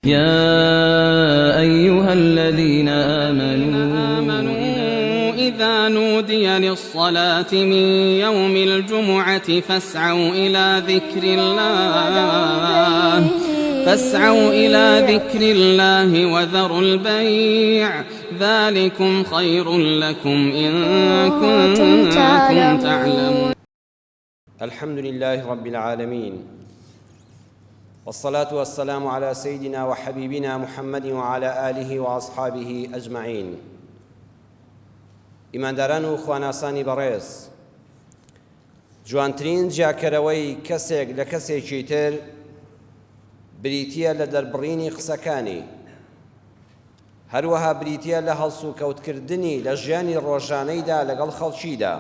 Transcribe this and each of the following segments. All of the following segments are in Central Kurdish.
يا أيها الذين آمنوا إذا نودي للصلاة من يوم الجمعة فاسعوا إلى ذكر الله فاسعوا إلى ذكر الله وذروا البيع ذلكم خير لكم إن كنتم تعلمون. الحمد لله رب العالمين والصلاة والسلام على سيدنا وحبيبنا محمد وعلى آله وأصحابه أجمعين. ئیمانداران و خواناسانی بەڕێز، جوانترین جیاکەرەوەی کەسێک لە کەسێکی تر بریتییە لە دەربڕینی قسەکانی، هەروەها بریتییە لە هەڵسوکەوتکردنی لە ژیانی ڕۆژانەیدا لەگەڵ خەڵکیدا.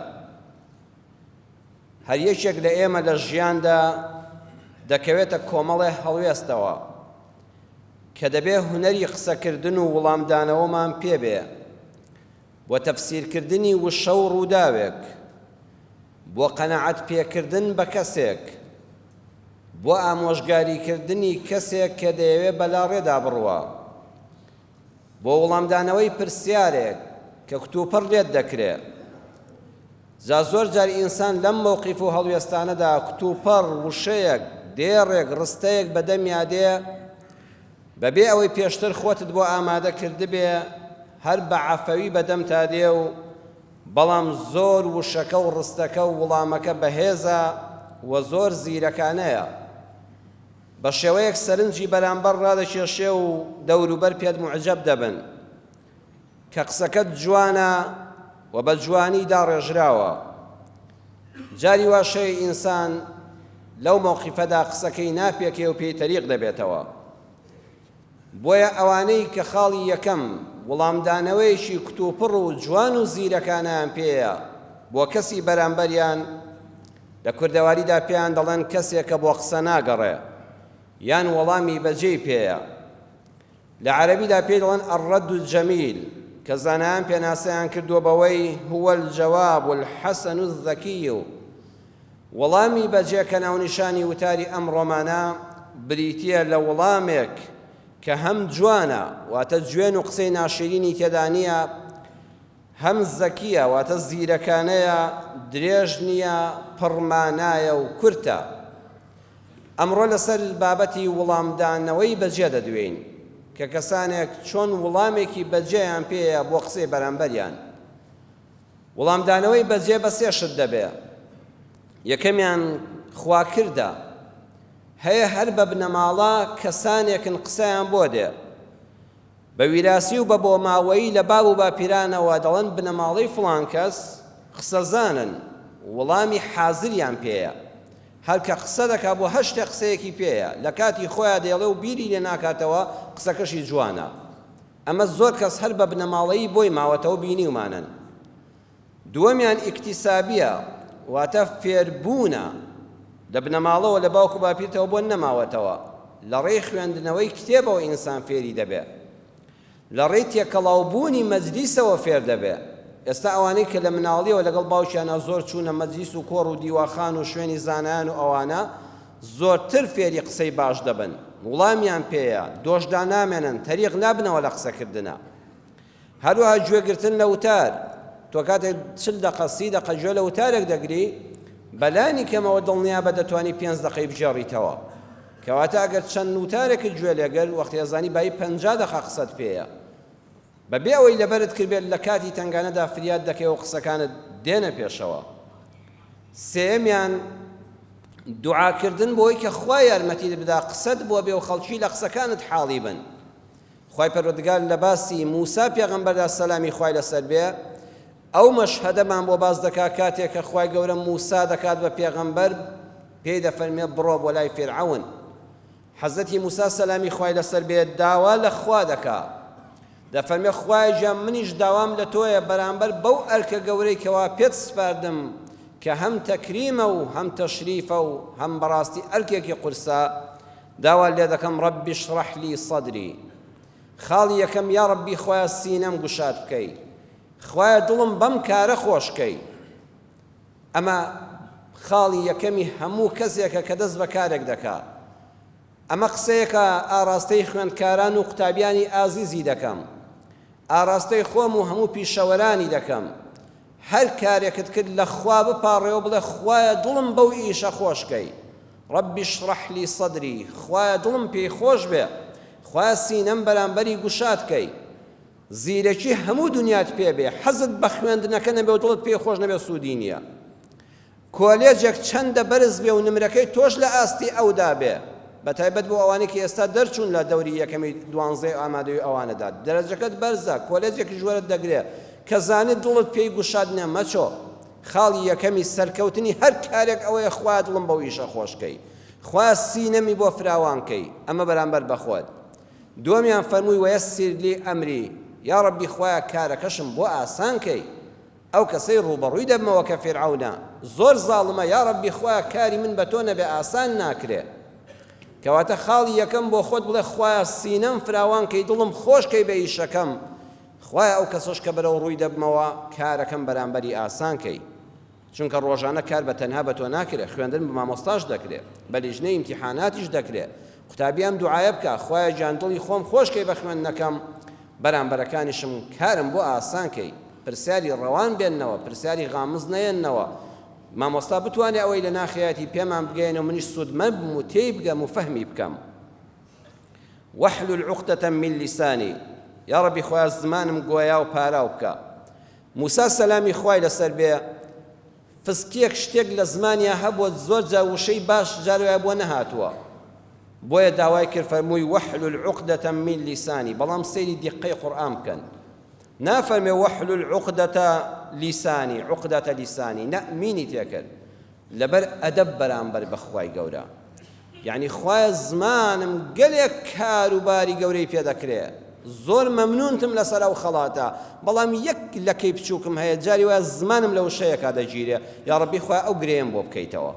هەر یەکێک لە ئێمە لە ژیاندا دەکەوێتە کۆمەڵێ هەڵوێستەوە کە دەبێ هونەری قسەکردن و وڵامدانەوەمان پێ بێ بۆ تەفسیرکردنی وشە و ڕووداوێک، بۆ قەناعەت پێکردن بە کەسێک، بۆ ئامۆژگاریکردنی کەسێک کە دەیەوێ بەلاڕێدا بڕوا، بۆ وڵامدانەوەی پرسیارێک کە کتوپڕ لێت دەکرێ. جا زۆر جار ئینسان لەم مەوقیف و هەڵوێستانەدا کتوپڕ وشەیەک، دێڕێک، ڕستەیەک بە دەمیا دێ، بەبێ ئەوەی پێشتر خۆتت بۆ ئامادە کردبێ، هەر بە عەفەوی بە دەمتا دێ و بەڵام زۆر وشەکە و ڕستەکە و وڵامەکە بەهێزە و زۆر زیرەکانەیە. بە شێوەیەک سەرنجی بەرامبەر ڕادەکێشێ و دەوروبەر پێت موعجەب دەبن کە قسەکەت جوانە و بە جوانی داڕێژراوە. جاری واش هەیە ئینسان لەو مەوقیفەدا قسەکەی ناپێکێ و پێی تەریق دەبێتەوە. بۆیە ئەوانەی کە خاڵی یەکەم وڵامدانەوەیەکی کتوپڕ و جوان و زیرەکانەیان پێیە بۆ کەسی بەرامبەریان، لە کوردەواریدا پێیان دەڵێن کەسێکە بۆ قسە ناگەڕێ یان وەڵامی بەجێی پێیە. لە عەرەبیدا پێی دەڵێن الرد الجمیل کە زانایان پێناسەیان کردووە بەوەی هو الجواب الحسن الذکی وەڵامی بەجێ کە ناونیشانی وتاری ئەمڕۆمانە بریتییە لە وەڵامێک کە هەم جوانە واتە جوێن و قسەی ناشرینی تێدا نییە، هەم زەکییە واتە زیرەکانەیە، درێژ نییە، پڕ مانایە و کورتە. ئەمڕۆ لەسەر بابەتی وڵامدانەوەی بەجێ دەدوێین کە کەسانێک چۆن وڵامێکی بەجێیان پێیە بۆ قسەی بەرامبەریان. وڵامدانەوەی بەجێ بە سێ شت دەبێ. یەکەمیان خواکردە. هەیە هەر بە بنەماڵە کەسانێکن قسەیان بۆ دێ. بە ویراسی و بە بۆماوەیی لە باب و باپیرانەوە دەڵێن بنەماڵەی فڵان کەس قسەزانن، وڵامی حازریان پێیە. هەر کە قسە دەکا بۆ هەر شتێک قسەیەکی پێیە، لە کاتی خۆیا دەیڵێ و بیری لێ ناکاتەوە، قسەکەشی جوانە. ئەمە زۆر کەس هەر بە بنەماڵەیی بۆی ماوەتەوە بینیومانن. دووەمیان ئیکتیسابییە، واتە فێربوونە، لە بنەماڵەوە لە باوک و باپیرتەوە بۆت نەماوەتەوە، لە ڕێی خوێندنەوەی کتێبەوە ئینسان فێری دەبێ، لە ڕێی تێکەڵاوبوونی مەجلیسەوە فێر دەبێ. ئێستا ئەوانەی کە لە مناڵیەوە لەگەڵ باوکیانا زۆر چوونە مەجلیس و کۆڕ و دیواخان و شوێنی زانایان و ئەوانە، زۆرتر فێری قسەی باش دەبن، وڵامیان پێیە، دۆشدا نامێنن، تەریق نابنەوە لە قسەکردنا. هەروەها گوێگرتن لە وتار، تۆ کاتێک 40 دەقە 30 دەقە گوێ لە وتارێک دەگری، بەلانی کەمەوە دڵنیابە دەتوانی پێنج دەقەی بگێڕیتەوە. کەواتە ئەگەر چەند وتارێکت گوێ لێگرت، وەختی ئەزانی بایی 50 دەقە قسەت پێیە. بەبێ ئەوەی لەبەرت کردبێت لە کاتی تەنگانەدا فریات دەکەی و قسەکانت دێنە پێشەوە. سێیەمیان، دوعاکردن بۆی کە خوا یارمەتیت بدا قسەت بۆ بێ و خەڵکی لە قسەکانت حاڵی بن. خوای پەروەردگار لە باسی موسا پێغەمبەردا سەلامی خوای لەسەر بێ ئەو مەشهەدەمان بۆ باس دەکا کاتێک کە خوای گەورە موسا دەکات بە پێغەمبەر پێی دەفەرمێ بڕۆ بۆ لای فیرعەون. حەزرەتی موسا سەلامی خوای لەسەر بێ داوا لە خوا دەکا دەفەرمێ خوایە گیان منیش داوام لە تۆیە بەرامبەر بەو ئەرکە گەورەی کەوا پێت سپاردم کە هەم تەکریمە و هەم تەشریفە و هەم بەڕاستی ئەرکێکی قورسە داوات لێ دەکەم رب اشرح لی صدری خاڵی یەکەم یا ربی خوایە سینەم گوشاد بکەی خوایە دڵم بەم کارە خۆش کەی ئەمە خاڵی یەکەمی هەموو کەسێکە کە دەست بە کارێک دەکا. ئەمە قسەیەکە ئاڕاستەی خوێندکاران و قوتابیانی ئازیزی دەکەم، ئاڕاستەی خۆم و هەموو پیشەوەرانی دەکەم، هەر کارێکت کرد لە خوا بپاڕێوە بڵێ خوایە دڵم بەو ئیشە خۆش کەی، رب اشرح لی صدری، خوایە دڵم پێی خۆش بێ، خوایە سینەم بەرامبەری گوشاد کەی. زیرەکی هەموو دنیات پێ بێ، حەزت بە خوێندنەکە نەبێ و دڵت پێی خۆش نەبێ سوودی نییە. کۆلێجێک چەندە بەرز بێ و نمرەکەی تۆش لە ئاستی ئەودا بێ، بەتایبەت بۆ ئەوانەی کە ئێستا دەرچوون لە دەوری یەکەمی دوانزەی ئامادەیی ئەوانەدا، دەرەجەکەت بەرزە، کۆلێجێکیش وەرت دەگرێ، کە زانیت دڵت پێی گوشاد نیە مەچۆ. خاڵی یەکەمی سەرکەوتنی هەر کارێک ئەوەیە خوایە دڵم بەو ئیشە خۆش کەی، خوایە سینەمی بۆ فراوان کەی، ئەمە بەرامبەر بە خۆت. دووەمیان فەرمووی ویسر لی امری، یاڕەبی خوایە کارەکەشم بۆ ئاسان کەی. ئەو کەسەی ڕووبەڕووی دەبمەوە کە فیرعەونە زۆر زاڵمە یاڕەبی خوایە کاری من بە تۆ نەبێ ئاسان ناکرێ کەواتە خاڵی یەکەم بۆ خۆت بڵێ خوایە سینەم فراوان کەی دڵم خۆش کەی بە ئیشەکەم خوایە ئەو کەسەش کە بەرەو ڕووی دەبمەوە کارەکەم بەرامبەری ئاسان کەی چونکە ڕۆژانە کار بە تەنها بە تۆ ناکرێ خوێندن بە مامۆستاش دەکرێ بە لیژنەی ئیمتیحاناتیش دەکرێ قوتابی ئەم دوعایە بکە خوایە گیان دڵی خۆم خۆش کەی بە خوێندنەکەم بەرامبەرەکانیشم کارم بۆ ئاسان کەی پرسیاری ڕەوان بێننەوە، پرسیاری غامز نەیەننەوە، مامۆستا بتوانێ ئەوەی لە ناخیایەتی پێمان بگەیەنێ و منیش سوودمەند بم و تێی بگەم و فەهمی بکەم. واحلل عقدة من لسانی، یاڕەبی خوایە زمانم گۆیا و پاراو بکە. موسا سەلامی خوای لەسەر بێ فسکیەک شتێک لە زمانیا هەبووە زۆر جار وشەی باش جار وایە بۆ نەهاتووە بۆیە داوای کرد فەرمووی واحلل عقدة من لسانی بەڵام سەیری دیقەی قورئان بکەن نافەرمێ واحلل عقدة لسانی عقدة لسانی نە مینی تێکرد لەبەر ئەدەب بەرامبەر بە خوای گەورە یعنی خوایە زمانم گەلێک کاروباری گەورەی پێ دەکرێ زۆر مەمنونتم لەسەر ئەو خەڵاتە بەڵام یەک لەکەی بچووکم هەیە جاری وایە زمانم لە وشەیەکا دەگیرێ یا ڕەبی خوایە ئەو گرێیەم بۆ بکەیتەوە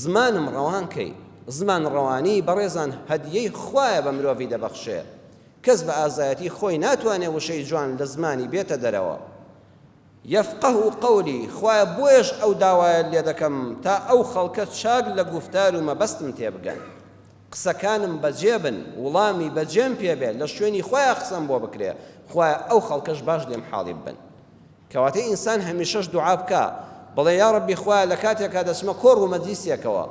زمانم ڕەوان کەی زمان ڕەوانی بەڕێزان هەدیەی خوایە بە مرۆڤی دەبەخشێ کەس بە ئازایەتی خۆی ناتوانێ وشەی جوان لە زمانی بێتە دەرەوە. یفقهوا قولی، خوایە بۆیەش ئەو داوایەت لێ دەکەم تا ئەو خەڵکە چاک لە گوفتار و مەبەستم تێبگەن. قسەکانم بەجێ بن، وڵامی بەجێم پێ بێ، لە شوێنی خۆیا قسەم بۆ بکرێ، خوایە ئەو خەڵکەش باش لێم حاڵی ببن. کەواتە ئینسان هەمیشەش دوعا بکا بڵێ یاڕەبی خوایە لە کاتێکا دەچمە کۆڕ و مەجلیسێکەوە،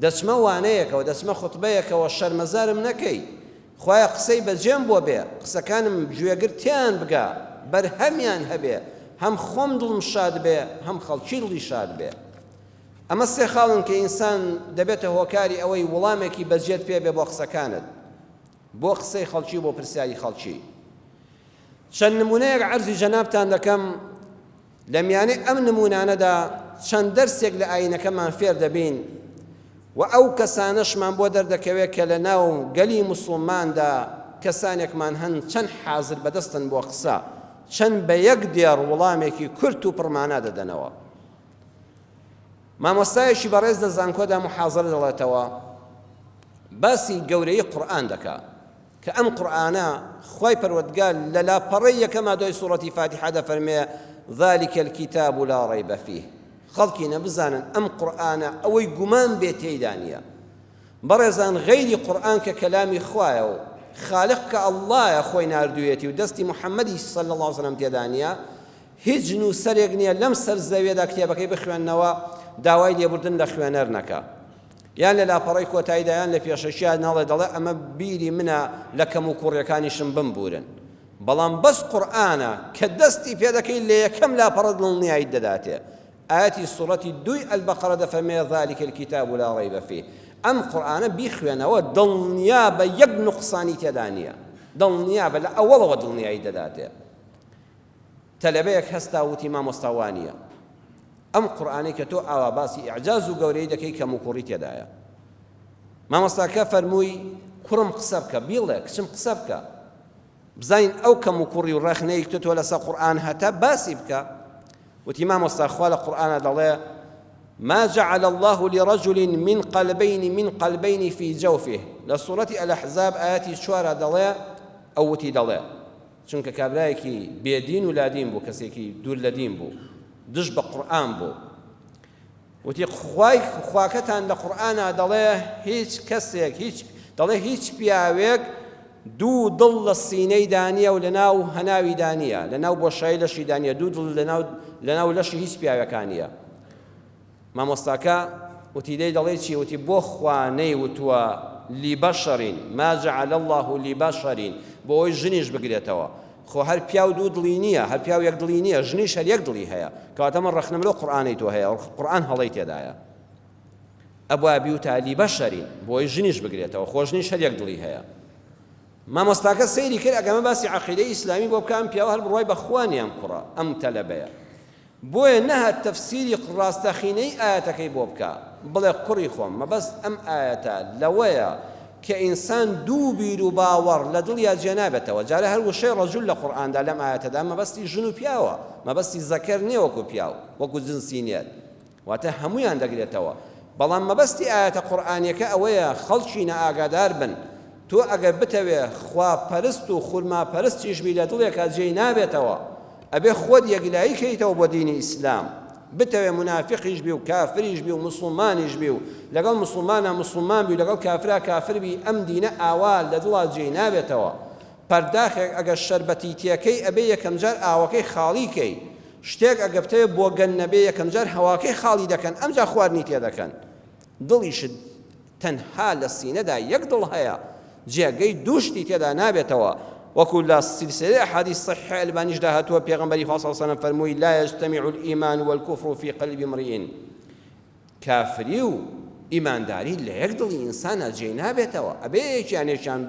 دەچمە وانەیەکەوە، دەچمە خوتبەیەکەوە شەرمەزارم نەکەی، خوایە قسەی بەجێم بۆ بێ، قسەکانم گوێگر تێیان بگا، بەرهەمیان هەبێ، هەم خۆم دڵم شاد بێ، هەم خەڵکی دڵی شاد بێ. ئەمە سێ خاڵن کە ئینسان دەبێتە هۆکاری ئەوەی وڵامێکی بەجێت پێ بێ بۆ قسەکانت، بۆ قسەی خەڵکی و بۆ پرسیاری خەڵکی. چەند نموونەیەک عەرزی جەنابتان دەکەم، لە میانەی ئەم نموونانەدا چەند دەرسێک لە ئایینەکەمان فێر دەبین و ئەو کەسانەشمان بۆ دەردەکەوێت کە لە ناو گەلی موسڵماندا کەسانێکمان هەن چەند حازر بەدەستن بۆ قسە، چەند بە یەک دێڕ وڵامێکی کورت و پڕمانا دەدەنەوە. مامۆستایەکی بەڕێز لە زانکۆدا موحازەرە دەڵێتەوە، باسی گەورەیی قورئان دەکا. کە ئەم قورئانە خوای پەروەردگار لە لاپەڕەی یەکەما دوای سوڕەتی فاتیحە دەفەرمێ ذلک الکتاب لا ریب فیه خەڵکینە بزانن ئەم قورئانە ئەوەی گومان بێ تێیدا نییە بەڕێزان غەیری قورئان کە کەلامی خوایە و خالق کە ئەڵڵایە خۆی ناردوویەتی و دەستی محەممەدی صلی الله علیه وسلم تێدا نییە هیچ نووسەرێک نییە لەم سەر زەویەدا کتێبەکەی بخوێننەوە داوای لێبوردن لە خوێنەر نەکا یان لە لاپەڕەی کۆتاییدا یان لە پێشەکیا ناڵێ دەڵێ ئەمە بیری منە لە کەم و کوڕیەکانیشم بمبورن بەڵام بەس قورئانە کە دەستی پێ دەکەی لە یەکەم لاپەڕە دڵنیاییت دەداتێ ئایەتی سوڕەتی دووی البقرە دەفەرمێ ذلک الکتاب لا ریب فیه ئەم قورئانە بیخوێنەوە دڵنیابە یەک نوقسانی تێدا نییە دڵنیابە لە ئەوەڵەوە دڵنیایی دەداتێ تەلەبەیەک هەستا وتی مامۆستا وانیە ئەم قورئانەی کە تۆ ئاوا باسی ئیعجاز و گەورەی دەکەی کەموکوڕی تێدایە مامۆستاکە فەرمووی کوڕم قسە بکە بیڵێ کچم قسە بکە بزانین ئەو کەموکوڕی و ڕەخنەی کە تۆ لەسەر قورئان هەتە باسی بکە وتی مامۆستا خوا لە قورئانە دەڵێ ما جعل الله لرجل من قلبين من قلبين في جوفه لە سوڕەتی الأحزاب ئاەتی چوارە دەڵێ ئەو وتی دەڵێ چونکە کابرایەکی بێ دین و لادین بوو کەسێکی دوور لە دین بوو دژ بە قورئان بوو وتی خوای خواکەتان لە قورئانا دەڵێ هیچ کەسێک هیچ. دەڵێ هیچ پیاوێک دوو دڵ لە سینەیدا نییە و لەناو هەناویدا نییە، لەناو بۆشایی لەشیدا نییە، دوو دڵ لەناو لەناو لەشی هیچ پیاوێکا نییە. مامۆستاکە وتی دەی دەڵێی چی؟ وتی بۆ خوا نەیوتووە لبشر ما جعل اللە لبشر بۆ ئەوەی ژنیش بگرێتەوە. خۆ هەر پیاو دوو دڵی نییە، هەر پیاو یەک دڵی نییە، ژنیش هەر یەک دڵی هەیە. کەواتە من ڕەخنەم لەو قورئانەی تۆ هەیە، قورئان هەڵەی تێدایە. ئەبوایە بیوتایە لبشر بۆی ژنیش بگرێتەوە خۆ ژنیش هەر یەک دڵی هەیە. مامۆستاکە سەیری کرد ئەگەر ئەمە باسی عەقیدەی ئیسلامی بۆ بکە ئەم پیاوە هەر بڕوای بە خوا نییە ئەم کوڕە ئەم تەلەبەیە بۆیە نەهات تەفسیری ڕاستەقینەی ئایەتەکەی بۆ بکا بڵێ کوڕی خۆم مەبەست ئەم ئایەتە لەوەیە کە ئینسان دوو بیر و باوەڕ لە دڵیا جێ نابێتەوە جارێ هەر وشەی ڕەجول لە قورئاندا لەم ئایەتەدا مەبەستی ژن و پیاوە مەبەستی زەکەر نییە وەکو پیاو وەکو جنسی نێر واتە هەموویان دەگرێتەوە، بەڵام مەبەستی ئایەتە قورئانیەکە ئەوەیە خەڵکی نائاگادار بن، تۆ ئەگەر بتەوێ خوا پەرست و خورما پەرستیش بی لە دڵێکا جێی نابێتەوە، ئەبێ خۆت یەکلایی کەیتەوە بۆ دینی ئیسلام، بتەوێ مونافیقیش بی و کافریش بی و موسڵمانیش بی و لەگەڵ موسڵمانا موسڵمان بی و لەگەڵ کافرا کافر بی ئەم دینە ئاوا لە دڵا جێی نابێتەوە، پەرداخێک ئەگەر شەربەتی تێکەی ئەبێ یەکەمجار ئاوەکەی خاڵی کەی، شتێک ئەگە بتەوێ بۆگەن نەبێ یەکەمجار هەواکەی خاڵی دەکەن ئەمجا خواردنی تێدەکەن. دڵیشت تەنها لە سینەدا یەک دڵ هەیە جێگەی دوو شتی تێدا نابێتەوە وەکو لە سلسلەی احادیث صحیح البانیشدا هاتووە پێغەمبەری خوا صلی الله علیه و سلم فەرمووی لا یجتمع الایمان والکفر فی قلب امرئ کافری و ئیمانداری لە یەک دڵی ئینسانا جێی نابێتەوە ئەبێ یەکیان یەکیان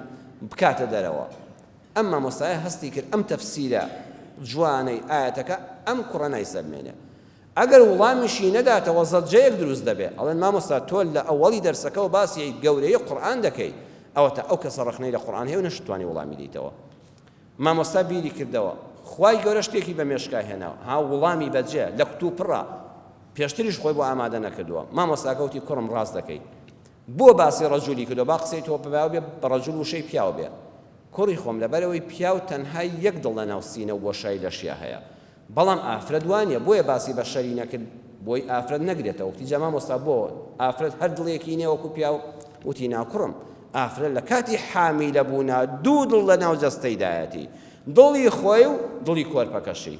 بکاتە دەرەوە. ئەم مامۆستایە هەستی کرد ئەم تەفسیرە جوانەی ئایەتەکە ئەم کوڕە نایسەلمێنێ. ئەگەر وڵامیشی نەداتەوە زەجەیەک دروست دەبێ. ئەڵێن مامۆستا تۆ لە ئەوەڵی دەرسەکەوە باسی گەورەیی قورئان دەکەی، ئەوەتا ئەو کەسە ڕەخنەی لە قورئان هەیە و نەشتتوانی وڵامی دەیتەوە. مامۆستا بیری کردەوە خوای گەورە شتێکی بە مێشکا هێنا ها وڵامی بەجێ لە کتوپڕە پێشتریش خۆی بۆ ئامادە نەکردووە. مامۆستاکە وتی کوڕم ڕاست دەکەی. بۆ باسی ڕەجولی کردوە با قسەی تۆ پیاو بێ ڕەجول وشەی پیاو بێ کوڕی خۆم لەبەرئەوەی پیاو تەنها یەک دڵ لەناو سینە و بۆشای لەشیا هەیە بەڵام ئافرەت وانیە بۆیە باسی بەشەری نەکرد بۆی ئافرەت نەگرێتەوە وتی جا مامۆستا بۆ ئافرەت هەر دڵێکی نیە وەکو پیاو وتی نا کوڕم ئافرەت لە کاتی حامیلە بوونا دوو دڵ لەناو جەستەیدایەتی دڵی خۆی و دڵی کۆرپەکەشی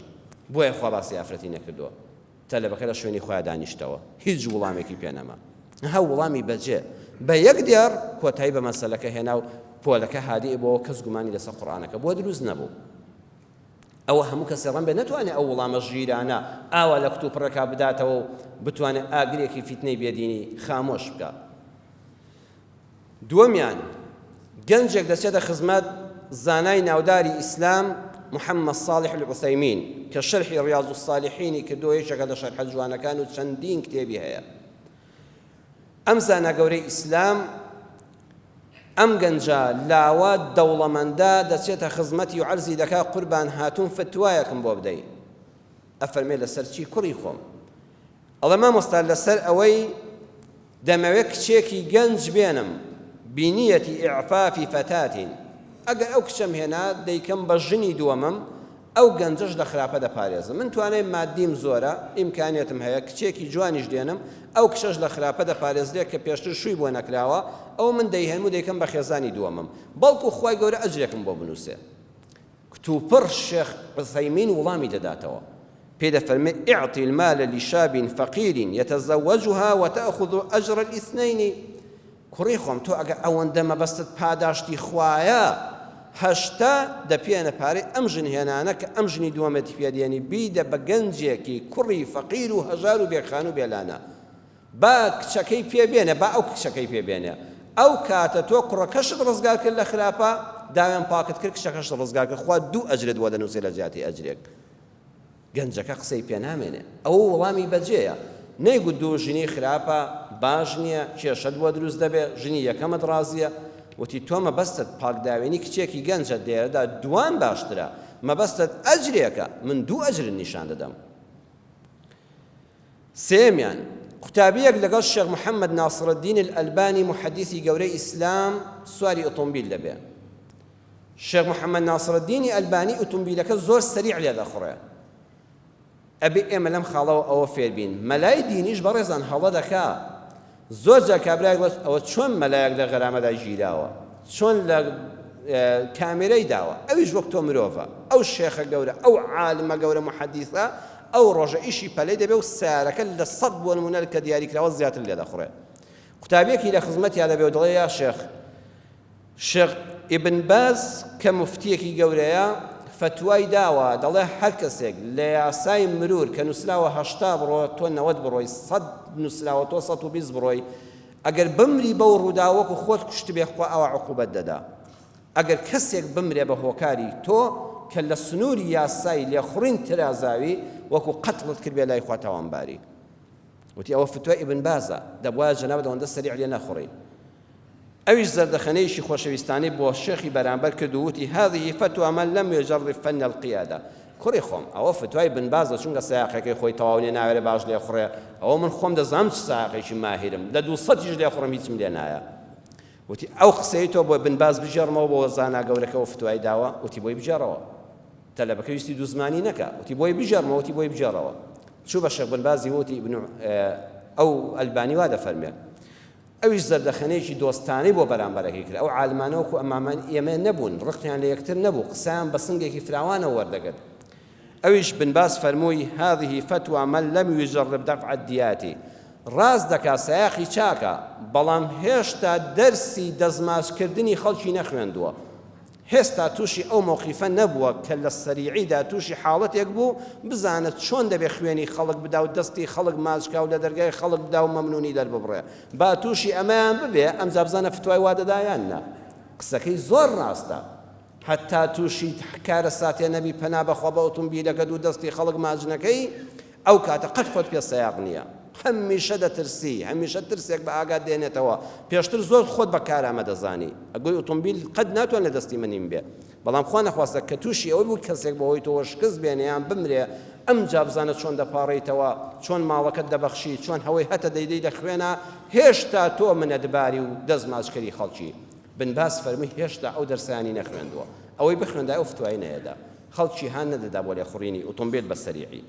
بۆیە خوا باسی ئافرەتی نەکردووە تەلەبەکە لە شوێنی خۆیا دانیشتەوە، هیچ وڵامێکی پێ نەما. ها وڵامی بەجێ، بە یەک دێڕ کۆتایی بە مەسەلەکە هێنا و پۆلەکە هادیء بۆوە، کەس گومانی لەسەر قورئانەکە بۆ دروست نەبوو. ئەوە هەموو کەسێ ڕەنبێ نەتوانێ ئەو وڵامە ژیرانە ئاوا لە کتوپڕێکا بداتەوە و بتوانێ ئاگرێکی فیتنەی بێدینی خامۆش بکا. دووەمیان، گەنجێک دەچێتە خزمەت زانای ناوداری ئیسلام محمد صالح العثیمین کە شەرحی ریاض الصالحینی کردووە یەکێکە لە شەرحە جوانەکان و چەندین کتێبی هەیە. ئەم زانا گەورەی ئیسلام ئەم گەنجە لاوە دەوڵەمەندە دەچێتە خزمەتی و عەرزی دەکا قوربان هاتووم فتوایەکم بۆ بدەی. ئەفەرمێ لەسەر چی کوڕی خۆم؟ ئەڵێ مامۆستا لەسەر ئەوەی دەمەوێ کچێکی گەنج بێنم بینیەتی ئیعفافی فەتاتین ئەگەر ئەو کچەم هێنا دەیکەم بە ژنی دووەمم ئەو گەنجەش لە خراپە دەپارێزم من توانای مادیم زۆرە ئیمکانیەتم هەیە کچێکی جوانیش دێنم ئەو کچەش لە خراپە دەپارێزرێ کە پێشتر شووی بۆ نەکراوە ئەو من دەیهێنم و دەیکەم بە خێزانی دووەمم بەڵکو خوای گەورە ئەجرێکم بۆ بنووسێ کتوپڕ شێخ عوثەیمین وڵامی دەداتەوە پێی دەفەرمێ، اعطی المال لشاب فقیر یتزوجها وتأخذ اجر الاثنین، کوڕی خۆم تۆ ئەگەر ئەوەندە مەبەستت پاداشتی خوایە 80 دەپێنە پارەی ئەم ژن هێنانە کە ئەم ژنی دووەمەتی پێ دێنی بیدە بە گەنجێکی کوڕی فەقیر و هەژار و بێخان و بێلانە با کچەکەی پێ بێنێ با ئەو کچەکەی پێ بێنێ ئەو کاتە تۆ کوڕەکەشت ڕزگار کرد لە خراپە داوێن پاکت کرد کچەکەشت ڕزگار کرد خوا دوو ئەجرت بۆ دەنووسێ لە جیاتی ئەجرێک گەنجەکە قسەی پێ نامێنێ ئەوە وەڵامی بەجێیە نەیگوت دوو ژنی خراپە باش نییە کێشەت بۆ دروست دەبێ ژنی یەکەمت ڕازیە وتی تۆ مەبەستت پاکداوێنی کچێکی گەنجە دێرەدا دوان باشترە مەبەستت ئەجرێکە من دوو ئەجرت نیشان دەدەم سێیەمیان، قوتابییەک لەگەڵ شێخ محەممەد ناسرەدین الئەلبانی موحەدیسی گەورەی ئیسلام سواری ئۆتۆمبیل دەبێ. شێخ محەممەد ناسرەدینی ئەلبانی ئۆتۆمبیلەکە زۆر سەریع لێدەخوڕێ. ئەبێ ئێمە لەم خاڵەوە ئەوە فێربین مەلای دینیش بەڕێزان هەڵە دەکا. زۆر جار کابرایەک دەڵێت ئەوە چۆن مەلایەک لە غەرامەدا گیراوە، چۆن لە کامێرەی داوە، ئەویش وەک تۆ مرۆڤە، ئەو شێخە گەورە، ئەو عالمە گەورە موحەدیسە ئەو ڕۆژە ئیشی پەلەی دەبێ و سەیارەکە لە سەد بۆ نموونە کە دیاریکراوە زیاتر لێدەخوڕێ. قوتابیەکی لە خزمەتیا دەبێ و دەڵێ یا شێخ، شێخ ئیبن باز کە موفتیەکی گەورەیە فەتوای داوە دەڵێ هەر کەسێک لە یاسای مرور کە نوسراوە 80 بڕۆ تۆ 90 بڕۆی 100 نوسراوە تۆ 120 بڕۆی ئەگەر بمری بەو ڕووداوە وەکو خۆت کوشتبێ خوا ئەوە عقوبەت دەدا ئەگەر کەسێک بمرێ بە هۆکاری تۆ کە لە سنووری یاسای لێخوڕین ترازاوی وەکو قەتڵت کردبێ لای خوا تاوانباری وتی ئەوە فتوای ئیبن بازە دەبوایە جەنابت ئەوەندە سەریع لێ نەخوڕی ئەویش زەردەخەنەیەکی خۆشەویستانەی بۆ شێخی بەرامبەر کرد و وتی، هذه فتوی من لم یجرب فن القیادە، کوڕی خۆم ئەوە فتوای بن بازە چونکە سەیاقەکەی خۆی تەواو نیە ناوێرێ باش لێخوڕێ، ئەوە من خۆم دەزانم چ سایەقێکی ماهیرم، لە دووسەدیش لێخوڕم هیچم لێ نایە. وتی، ئەو قسەی تۆ بۆ بن باز بگێڕمەوە بۆ زانا گەورەکە ئەو فتوای داوە؟ وتی، بۆی بگێڕەوە. تەلەبەکە ویستی دووزمانی نەکا، وتی، بۆی بگێڕمەوە؟ وتی، بۆی بگێڕەوە. چوو بە شێخ بن بازی وتی، ئیبن ئەو ئەلبانی وا دەفەرمێ. ئەویش زەردەخەنەیەکی دۆستانەی بۆ بەرامبەرەکەی کرد، ئەو عالمانە وەکو ئەمامان ئێمە نەبوون، ڕقیان لە یەکتر نەبوو، قسەیان بە سنگێکی فراوانەوە وەردەگرت. ئەویش بن باز فەرمووی، هذه فتوی من لم یجرب دفع الدیات، ڕاست دەکا سایەقی چاکە، بەڵام هێشتا دەرسی دەستماچکردنی خەڵکی نەخوێندووە. هێستا تووشی ئەو مەوقیفە نەبووە کە لە سەریعیدا تووشی حاڵەتێک بوو بزانە چۆن دەبێ خوێنی خەڵک بدا و دەستی خەڵک ماچ کا و لە دەرگای خەڵک بدا و مەمنوونی دەرببڕێ با تووشی ئەمەیان ببێ ئەمجا بزانە فتوای وا دەدا یان نا قسەکەی زۆر ڕاستە حتا تووشی کارەساتێ نەبی پەنا بەخوا بە ئۆتۆمبیلەکەت و دەستی خەڵک ماچ نەکەی ئەو کاتە قەت خۆت پێ سەیاق نییە. هەمیشە دەترسی، هەمیشە ترسێک بە ئاگات دێنێتەوە. پێشتر زۆر خۆت بە کارامە دەزانی. ئەگۆی ئۆتۆمبیل قەت ناتوانێ لە دەستی منیم بێ. بەڵام خوا نەخواستە کە تووشی ئەوە بووی کەسێک بە هۆی تۆوە شکست بێنێ یان بمرێ، ئەمجا بزانە چۆن دەپاڕێیتەوە، چۆن ماڵەکەت دەبەخشی، چۆن هەوەی هەتە دەیدەی لە خوێنا، هێشتا تۆ منەتباری و دەستماچکەری خەڵکی. بن باز فەرمووی هێشتا ئەو دەرسەیانی نەخوێندووە. ئەوەی بخوێندایە ئەو فتوای نەیەدا. خەڵکی هان نەدەدا بۆ لێخوڕینی ئوتۆمبێل بە سەریعی.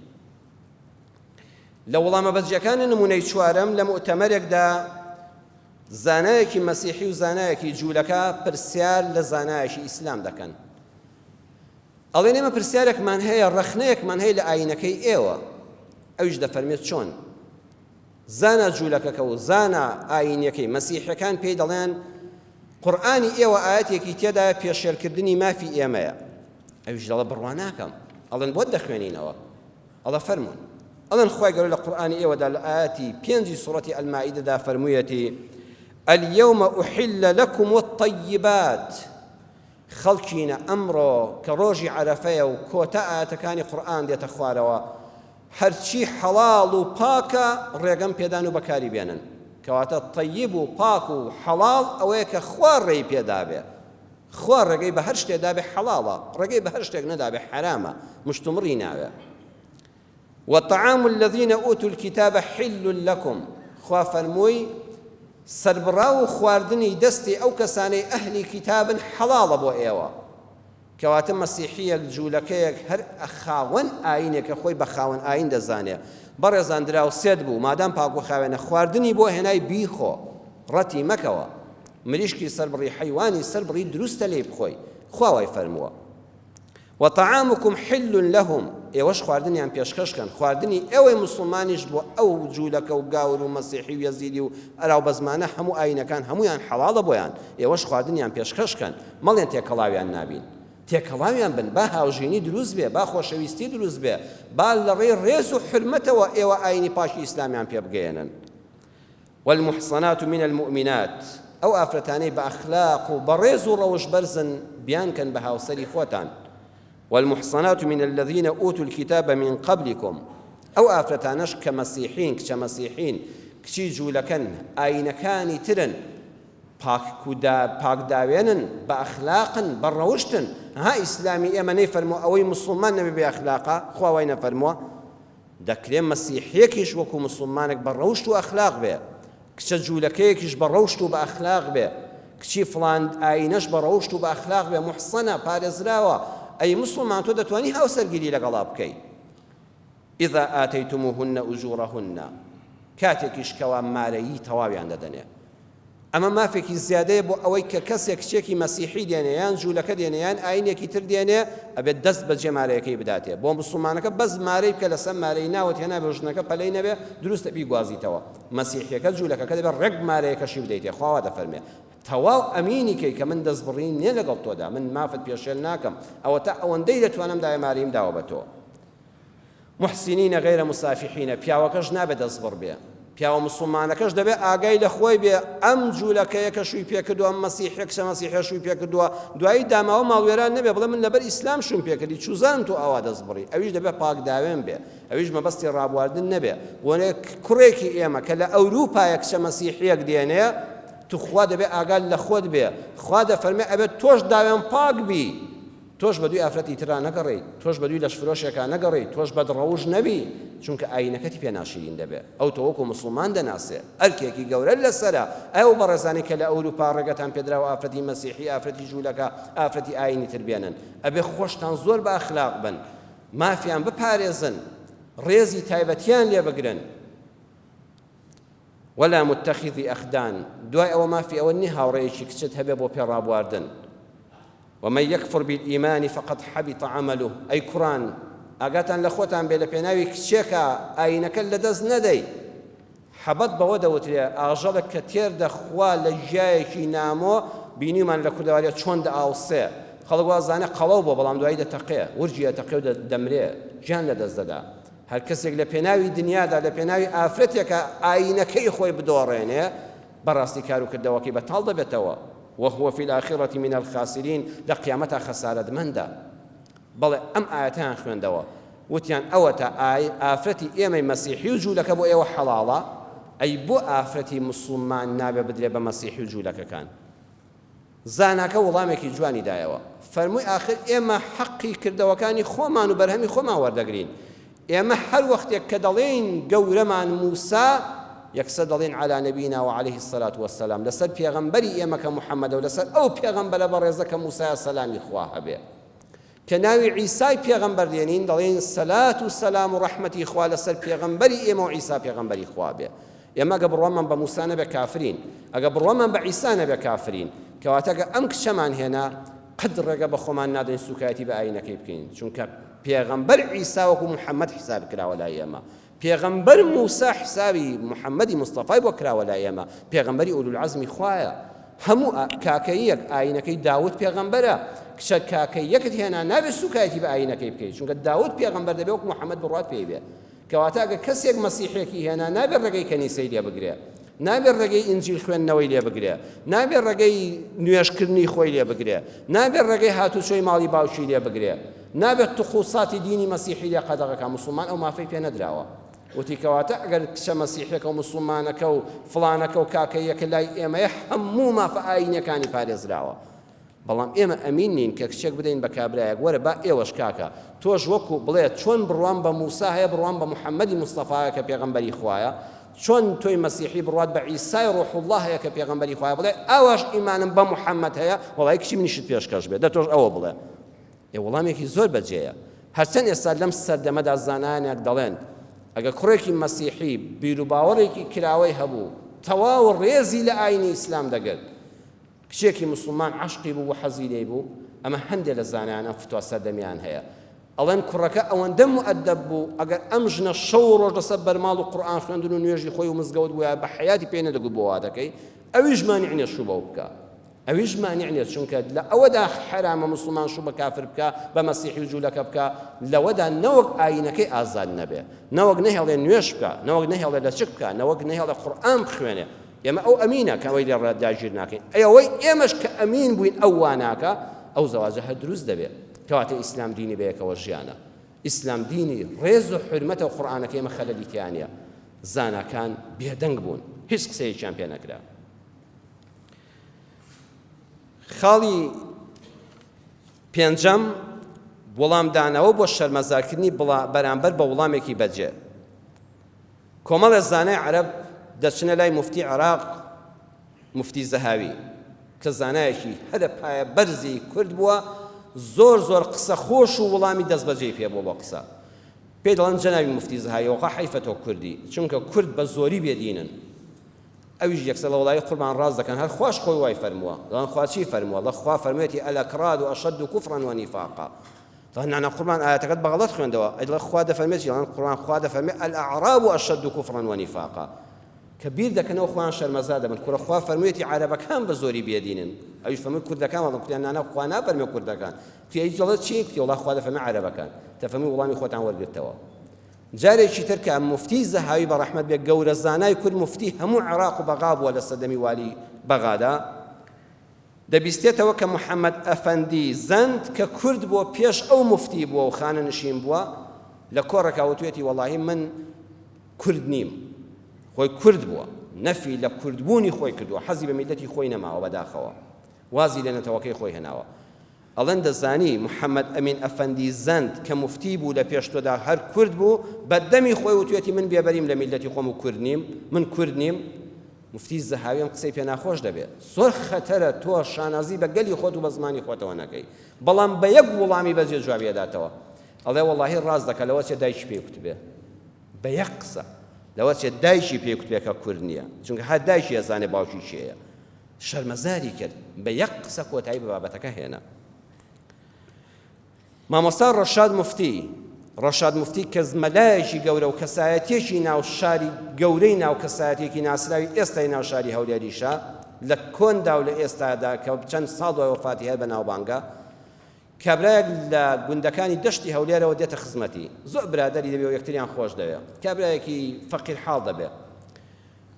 لە وەڵامە بەجێکانی نموونەی چوارەم لە موئتەمەرێکدا زانایەکی مەسیحی و زانایەکی جوولەکە پرسیار لە زانایەکی ئیسلام دەکەن. ئەڵێن ئێمە پرسیارێکمان هەیە ڕەخنەیەکمان هەیە لە ئایینەکەی ئێوە. ئەویش دەفەرمێت چۆن؟ زانا جوولەکەکە و زانا ئایینیەکەی مەسیحیەکان پێی دەڵێن قورئانی ئێوە ئایەتێکی تێدایە پێشێلکردنی مافی ئێمەیە ئەویش دەڵێ بڕوا ناکەم ئەڵێن بۆت دەخوێنینەوە ئەڵێ فەرموون ئەڵێن خوای گەورە لە قورئانی ئێوەدا لە ئایەتی پێنجی سوڕەتی ئەلمائیدەدا فەرموویەتی اليوم أحل لكم الطيبات خەڵکینە ئەمڕۆ کە ڕۆژی عەرەفەیە و کۆتا ئایەتەکانی قورئان دێتە خوارەوە هەرچی حەڵاڵ و پاکە ڕێگەم پێدان و بەکاری بێنن کەواتە تەیب و پاک و حەڵاڵ ئەوەیە کە خوا ڕێی پێدابێ خوا ڕێگەی بە هەر شتێ دابێ حەڵاڵە ڕێگەی بە هەر شتێک نەدابێ حەرامە مشتومڕی ناوێ وطعام الذین اوتوا الکتاب حل لکم خوا فەرمووی سەربڕاو و خواردنی دەستی ئەو کەسانەی ئەهلی کیتابن حەڵاڵە بۆ ئێوە کەواتە مەسیحیەک جوولەکەیەک هەر خاوەن ئاینێکە خۆی بە خاوەن ئاین دەزانێ بەڕێزان دراوسێت بوو مادام پاک و خاوێنە خواردنی بۆ هێنای بیخۆ ڕەتی مەکەوە مریشکی سەربڕی حەیوانی سەربڕی دروستە لێی بخۆی خوا وای فەرمووە وطعامکم حل لهم، ئێوەش خواردنیان پێشکەش کەن، خواردنی ئێوەی موسڵمانیش بۆ ئەو جولەکە و گاور و مەسیحی و یەزیدی و ئەراوبەزمانە هەموو ئاینەکان هەموویان حەڵاڵە بۆیان، ئێوەش خواردنیان پێشکەش کەن، مەڵێن تێکەڵاویان نابین، تێکەڵاویان بن، با هاوژینی دروست بێ، با خۆشەویستی دروست بێ، با لەڕێی ڕێز و حورمەتەوە ئێوە ئاینی پاکی ئیسلامیان پێ بگەیەنن. والمحصنات من المومنات، ئەو ئافرەتانەی بە ئەخلاق و بەڕێز و ڕەوشت بەرزن بیانکەن بە هاوسەری خۆتان، والمحصنات من الذین اوتوا الکتاب من قبلکم، ئەو ئافرەتانەش کە مەسیحین، کچە مەسیحین، کچی جوولەکەن، ئایینەکانی ترن، پاک داوێنن، بە ئەخلاقن، بە ڕەوشتن، ها ئیسلامی ئێمە نەیفەرمووە ئەوەی موسڵمان نەبێ بێ ئەخلاقە، خوا وای نەفەرمووە. دەکرێ مەسیحیەکیش وەکو موسڵمانێک بە ڕەوشت و ئەخلاق بێ، کچە جوولەکەیەکیش بە ڕەوشت و بە ئەخلاق بێ، کچی فڵان ئایینەش بە ڕەوشت و بە ئەخلاق بێ، موحسەنە، پارێزراوە، ئەی موسڵمان تۆ دەتوانی هاوسەرگیری لەگەڵا بکەی؟ اذا آتیتموهن اجورهن. کاتێکیش کەوا مارەیی تەواویان دەدەنێ. ئەمە مافێکی زیادەیە بۆ ئەوەی کە کەسێک کچێکی مەسیحی دێنێ یان جوولەکە دێنێ یان ئاینێکی تر دێنێ ئەبێت دەست بەجێ مارەیەکەی بداتێ. بۆ موسڵمانەکە بەس مارەی بکە لەسەر مارەی ناوت هێنابێ و ژنەکە پەلەی نەبێ دروستە بیگوازیتەوە. مەسیحیەکە جوولەکەکە دەبێت ڕێک مارەیەکەشی بدەیتێ. خوا وا دەفەرمێ. تەواو ئەمینی کەی کە من دەستبڕین نیە لەگەڵ تۆدا من مافت پێشێل ناکەم ئەوەتا ئەوەندەی دەتوانم دایە مارەییم داوە بە تۆ. محسنین غیر مسافحین پیاوەکەش نابێ دەستبڕ بێ پیاوە مسوڵمانەکەش دەبێ ئاگای لە خۆی بێ ئەم جوولەکەیە کە شووی پێکردووە ئەم مەسیحیە کچە مەسیحیە شووی پێکردووە دوایی داماوە ماڵوێران نەبێ بڵێ من لەبەر ئیسلام شووم پێکردی چوزانم تۆ ئاوا دەستبڕی ئەویش دەبێ پاک داوێن بێ ئەویش مەبەستی ڕابواردن نەبێ بۆ کوڕێکی ئێمە کە لە ئەوروپایە کچە مەسیحیەک دێنێ توخوا دەبێ ئاگات لە خۆت بێ خوا دەفەرمێ ئەبێت تۆش داوێن پاک بی تۆش بەدووی ئافرەتی ترا نەگەڕێیت، تۆش بەدووی لەشفرۆشێکا نەگەڕێیت، تۆش بەدڕەوشت نەبی، چونکە ئایینەکەتی پێ ناشیرین دەبێ، ئەو تۆ وەکو موسڵمان دەناسێ، ئەرکێکی گەورەت لەسەرە، ئەو بەڕێزانەی کە لە ئەوروپا ڕێگەتان پێدراوە ئافرەتی مەسیحی، ئافرەتی جوولەکە، ئافرەتی ئایینی تر بێنن، ئەبێ خۆشتان زۆر بە ئەخلاق بن، مافیان بپارێزن، ڕێزی تایبەتیان لێ بگرن. ولا متخذی اخدان، دوای ئەوە مافی ئەوە نیە هاوڕێیەکی کچت هەبێ بۆ پێڕابواردن. ومن یکفر بالایمان فقد حبط عمله، ئەی کوڕان ئاگاتان لە خۆتان بێ لە پێناوی کچێکا ئایینەکەت لەدەست نەدەی. حەبەت بەوە دەوترێ ئاژەڵێک کە تێر دەخوا لە گیایەکی نامۆ، بینیومان لە کوردەواریا چۆن دەئاوسێ، خەڵک وا زانێ قەڵەو بووە بەڵام دوایی دەتەقێ، ورگی ئەتەقێ و دەمرێ، گیان لەدەست دەدا. هەر کەسێک لە پێناوی دنیادا لە پێناوی ئافرەتێکا ئایینەکەی خۆی بدۆڕێنێ بەڕاستی کار و کردەوەکەی بەتاڵ دەبێتەوە وهو فی الآخرة من الخاسرین لە قیامەتا خەسارەتمەندە. بەڵێ ئەم ئایەتەیان خوێندەوە وتیان ئەوەتا ئای ئافرەتی ئێمەی مەسیحی و جوولەکە بۆ ئێوە حەڵاڵە ئەی بۆ ئافرەتی موسڵمان نابێ بدرێ بە مەسیحی و جوولەکەکان؟ زاناکە وڵامێکی جوانی دایەوە فەرمووی ئاخر ئێمە حەقی کردەوەکانی خۆمان و بەرهەمی خۆمان وەردەگرین ئێمە هەر وەختێک کە دەڵێین گەورەمان موسا یەکسەر دەڵێن علی نبینا و علیه الصلاة والسلام لەسەر پێغەمبەری ئێمە کە محەممەدە و لەسەر ئەو پێغەمبەرە بەڕێزە کە موسایە سەلامی خوا هەبێ کە ناوی عیسای پێغەمبەر دێنین دەڵێین سەلات و سەلام و ڕەحمەتی خوا لەسەر پێغەمبەری ئێمە و عیسا پێغەمبەری خوا بێ. ئێمە ئەگە بڕوامان بە موسا نەبێ کافرین، ئەگە بڕوامان بە عیسا نەبێ کافرین. کەواتە ئەگە ئەم کچەمان هێنا قەت ڕێگە بە خۆمان نادەین سوکایەتی بە ئایینەکەی بکەین، چونکە پێغەمبەر عیسا وەکو محەممەد حیساب کراوە لای ئێمە. پێغەمبەر موسا حسابی محمدی مستەفای بۆ کراوە لای ئێمە پێغەمبەری ئولولعەزمی خوایە هەموو کاکەییەک ئاینەکەی داود پێغەمبەرە کچە کاکەییەکت هێنا نابێت سوکایەتی بە ئاینەکەی بکەیت چونکە داود پێغەمبەر دەبێت وەک محمد بڕوات پێی بێ کەواتە ئەگەر کەسێک مەسیحێکی هێنا نابێت ڕێگەی کەنیسەی لێ بگرێ نابێت ڕێگەی ئینجیل خوێندنەوەی لێ بگرێ نابێت ڕێگەی نوێژکردنی خۆی لێ بگرێ نابێت ڕێگەی هاتوچۆی ماڵی باوکی لێ بگرێ نابێت طقوساتی دینی مەسیحی لێ قەدەغە کا موسڵمان ئەو مافەی پێ نەدراوە وتی کەواتە ئەگەر کچە مەسیحیەکە و موسڵمانەکە و فڵانەکە و کاکەیەکە لای ئێمەیە هەموو مافە ئایینیەکانی پارێزراوە بەڵام ئێمە ئەمین نین کە کچێک بدەین بە کابرایەک وەرە با ئێوەش کاکە تۆش وەکو بڵێ چۆن بڕوام بە موسا هەیە بڕوام بە محەممەدی مستەفایە کە پێغەمبەری خوایە چۆن تۆی مەسیحی بڕوات بە عیسای ڕۆح الله هەیە کە پێغەمبەری خوایە بڵێ ئاواش ئیمانم بە محەممەد هەیە وەڵای کچی منیشت پێشکەش بێ دە تۆش ئەوە بڵێ ئێ وەڵامێکی زۆر بەجێیە. هەرچەند ئێستا لەم سەردەمەدا زانایانێک دەڵێن ئەگەر کوڕێکی مەسیحی بیروباوەڕێکی کراوەی هەبوو تەواو ڕێزی لە ئاینی ئیسلام دەگرت کچێکی مسلمان عەشقی بوو و حەزی لێی بوو ئەمە هەندێک لە زانایان ئەم فتوا سەردەمیان هەیە ئەڵێن کوڕەکە ئەوەندە مؤدب بوو ئەگەر ئەم ژنە شەو و ڕۆژ لەسەر بەرماڵ و قورئان خوێندن و نوێژی خۆی و مزگەوت بووە بە حەیاتی پێی نەدەگوت بۆ وا دەکەی ئەویش مانع نییە شوو بەو بکا ئەویش مانع نیە چونکە لە ئەوەدا حەرامە موسڵمان شوو بە کافر بکا بە مەسیحی و جوولەکە بکا لەوەدا نەوەک ئایینەکەی ئازاد نەبێ نەوەک نەهێڵێ نوێژ بکا نەوەک نەهێڵێ لەچک بکا نەوەک نەهێڵێ قورئان بخوێنێ ئێمە ئەو ئەمینە کە ئەوەی لێ داگیر ناکەین ئەی ئەوەی ئێمەش کە ئەمین بووین ئەو وا ناکا ئەو زەواجە هەر دروست دەبێ کەواتە ئیسلام دینی بەیەکەوە ژیانە ئیسلام دینی ڕێز و حورمەتە و قورئانەکەی ئێمە خەلەلی تیا نییە زاناکان بێدەنگ بوون هیچ قسەیەکیان پێ نەکرا خاڵی پێنجەم، وەڵامدانەوە بۆ شەرمەزارکردنی بەرامبەر بە وەڵامێکی بەجێ. کۆمەڵێ زانای عەرەب دەچنە لای موفتی عێراق، موفتی زەهاوی، کە زانایەکی هەرە پایە بەرزی کورد بووە، زۆر زۆر قسە خۆش و وەڵامی دەستبەجێی پێ بووە بۆ قسە. پێی دەڵێن جەنابی موفتی زەهاوی وەخوا حەیفە تۆ کوردی چونکە کورد بە زۆری بێدینن ئەویش یەکسەر لە وەڵایی قوربان ڕاست دەکەن هەر خواش خۆی وای فەرمووە دەڵێن خوا چی فەرمووە دەڵێ خوا فەرموویەتی الاکراد اشد کفرا ونفاقا دەڵێن نانا قوربان ئایەتەکەت بە غەڵەت خوێندەوە ئەی دەڵێ خوا دەفەرمێ چی دەڵێن قوربان خوا دەفەرمێ الاعراب اشد کفرا ونفاقا کە بیر دەکەنەوە خۆیان شەرمەزار دەبن کورە خوا فەرموویەتی عەرەبەکان بە زۆری بێدینن ئەویش فەرمووی کوردەکان وەڵام کوتیان نانا خوا نافەرمێ کوردەکان کوتی ئەی دەڵێ چی کوتی وەڵا خوا دەفەرمێ عەرەبەکان تەفەرمووی وەڵامی خۆتان وەرگرتەوە جارێکی تر کە موفتی زەهاوی بە ڕەحمەت بێ گەورە زانای کورد موفتی هەموو عێراق و بەغا بووە لە سەردەمی والی بەغادا دەبیستێتەوە کە محەمەد ئەفەندی زەند کە کورد بووە پێش ئەو موفتی بووە و خانەنشین بووە لە کۆڕێکا وتوێتی وەڵاهی من کورد نیم خۆی کورد بووە نەفی لە کوردبوونی خۆی کردووە حەزی بە میلەتی خۆی نەماوە بەداخەوە وازی لە نەتەوەکەی خۆی هێناوە ئەڵێن دەزانی محەمەد ئەمین ئەفەندی زەند کە موفتی بوو لە پێش تۆدا هەر کورد بوو بە دەمی خۆی وتوێتی من بێبەریم لە میلەتی خۆم و کورد نیم من کورد نیم موفتی زەهاوی ئەم قسەی پێ ناخۆش دەبێ زۆر خەتەرە تۆ شانازی بە گەلی خۆت و بە زمانی خۆتەوە نەکەی بەڵام بە یەک وڵامی بەجێ جوابی ئەداتەوە ئەڵێ وەڵاهی ڕاست دەکا لەوە چێ دایکی پێی کوتبێ بە یەک قسە لەوە چێ دایکی پێی کوتبێ کە کورد نییە چونکە هەر دایکی ئەزانێ باوکی کێیە شەرمەزاری کرد بە یەک قسە کۆتایی بە بابەتەکە هێنا مامۆستا ڕەشاد موفتی، ڕەشاد موفتی کە مەلایەکی گەورە و کەسایەتیەکی ناو شاری گەورەی ناو کەسایەتیەکی ناسراوی ئێستای ناو شاری هەولێریشە لە کۆندا و لە ئێستادا کە چەند ساڵ دوای وەفاتی هەر بەناوبانگە کابرایەک لە گوندەکانی دەشتی هەولێرەوە دێتە خزمەتی زۆر برادەری دەبێ و یەکتریان خۆش دەوێ کابرایەکی فەقیر حاڵ دەبێ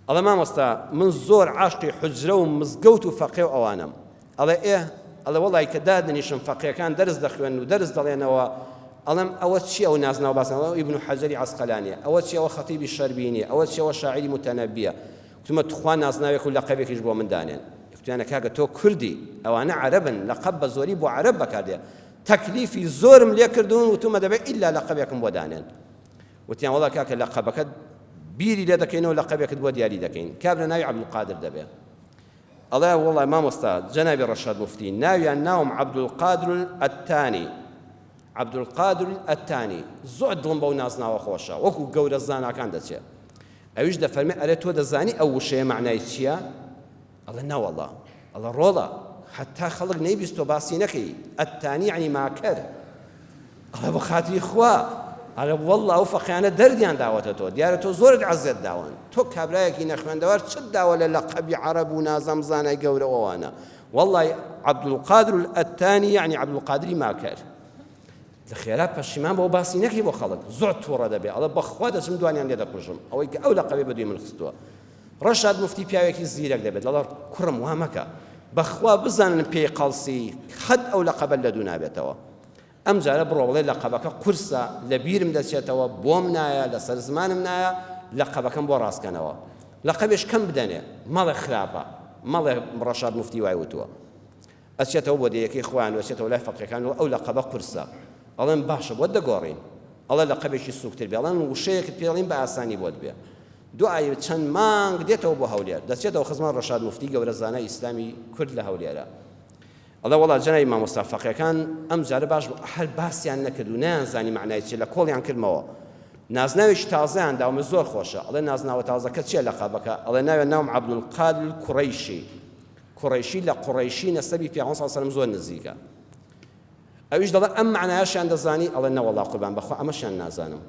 ئەڵێ مامۆستا من زۆر عاشقی حوجرە و مزگەوت و فەقێ و ئەوانەم. ئەڵێ ئێ؟ ئەڵێ وەڵای کە دادەنیشم فەقێکان دەرس دەخوێنن و دەرس دەڵێنەوە، ئەڵێم ئەوە چییە ئەو نازناو باسانە؟ ئەڵێ ئەوە ئیبن حەجەری عەسقەلانییە، ئەوە چییە ئەوە خەتیبی شەربینییە، ئەوە چییە ئەوە شاعیری موتەنەبییە. گوتمە توخوا نازناوێک و لەقەبێکیش بۆ من دانێن. گوتیانە کاکە تۆ کوردی، ئەوانە عەرەبن، لەقەب بە زۆری بۆ عەرەب بەکاردێ. تەکلیفی زۆرم لێ کردوون وتومە دەبێ ئیلا لەقەبێکم بۆ دانێن. وتیان وەڵا کاکە لەقەبەکەت بیری لێ دەکەینەوە لەقەبێکت بۆ دیاری دەکەین کابرا ناوی عەبدولقادر دەبێ ئەڵێ وەڵا مامۆستا جەنابی ڕەشاد موفتی ناویان ناوم عەبدولقادر ئەتانی عەبدولقادر ئەتانی زۆر دڵم بەو نازناوە خۆشە وەکو گەورە زاناکان دەچێ ئەویش دەفەرمێ ئەرێ تۆ دەزانی ئەو وشەیە مەعنای چییە ئەڵێ نەوەڵا. ئەڵێ ڕۆڵە هەتا خەڵک نەیبیست تۆ باسی نەکەی. ئەتانی یەعنی ماکەر. ئەڵێ بۆ خاتری خوا. ئەڵێ وەڵڵا ئەو فەقیانە دەردیان داوەتە تۆ. دیارە تۆ زۆرت عەزێت داون. تۆ کابرایەکی نەخوێندەوار چت داوە لە لەقەبی عەرەب و نازم زانای گەورە و ئەوانە. وەڵڵای عەبدولقادر الئەتانی یەعنی عەبدولقادری ماکەر. لە خێرا پەشیمان بەوە باسی نەکەی بۆ خەڵک. زۆر تووڕە دەبێ. ئەڵێ بەخوا دەچم دوانیان لێ دەکوژم. ئەوەی کە ئەو لەقەبەی بە دووی من خستووە. ڕەشاد موفتی پیاوێکی زیرەک دەبێت دەڵێ کوڕم وا مەکە بەخوا بزانن پێی قەڵسی خەت ئەو لەقەبەت لە دوو نابێتەوە ئەم جارە بڕۆ بڵێ لەقەبەکە قورسە لە بیرم دەچێتەوە بۆم نایە لەسەر زمانم نایە لەقەبەکەم بۆ ڕاستکەنەوە لەقەبێش کەم بدەنێ مەڵێ خراپە مەڵێ ڕەشاد موفتی وای وتووە ئەچێتەوە بۆ دێیەکەی خۆیان و ئەچێتەوە لای فەقێکان و ئەو لەقەبە قورسە ئەڵێن باشە بۆت دەگۆڕین ئەڵێ لەقەبێکی سووکتر بێ ئەڵێن وشەیەکت پێ ئەڵێین بە ئاسانی بۆت بێ دوای چەند مانگ دێتەوە بۆ هەولێر دەچێتەوە خزمەت ڕەشاد موفتی گەورە زانای ئیسلامی کورد لە هەولێرە ئەڵێ وەڵا جەنابی مامۆستا فەقێکان ئەم جارە باش بوو هەر باسیان نەکرد و نەیانزانی مەعنای چیە لە کۆڵیان کردمەوە نازناوێکی تازەیان داومە زۆر خۆشە ئەڵێ نازناوە تازەکە چییە لەقەبەکە ئەڵێ ناوێ ناوم عەبدولقادر کوڕەیشی کوڕەیشی لە قوڕەیشی نەسەبی پێغەمبەر صلی اللە علیه و سلم زۆر نزیکە ئەویش دەڵێ ئەم مەعنایەشیان دەزانی؟ ئەڵێ نەوەڵا قوربان بەخوا ئەمەشیان نازانم.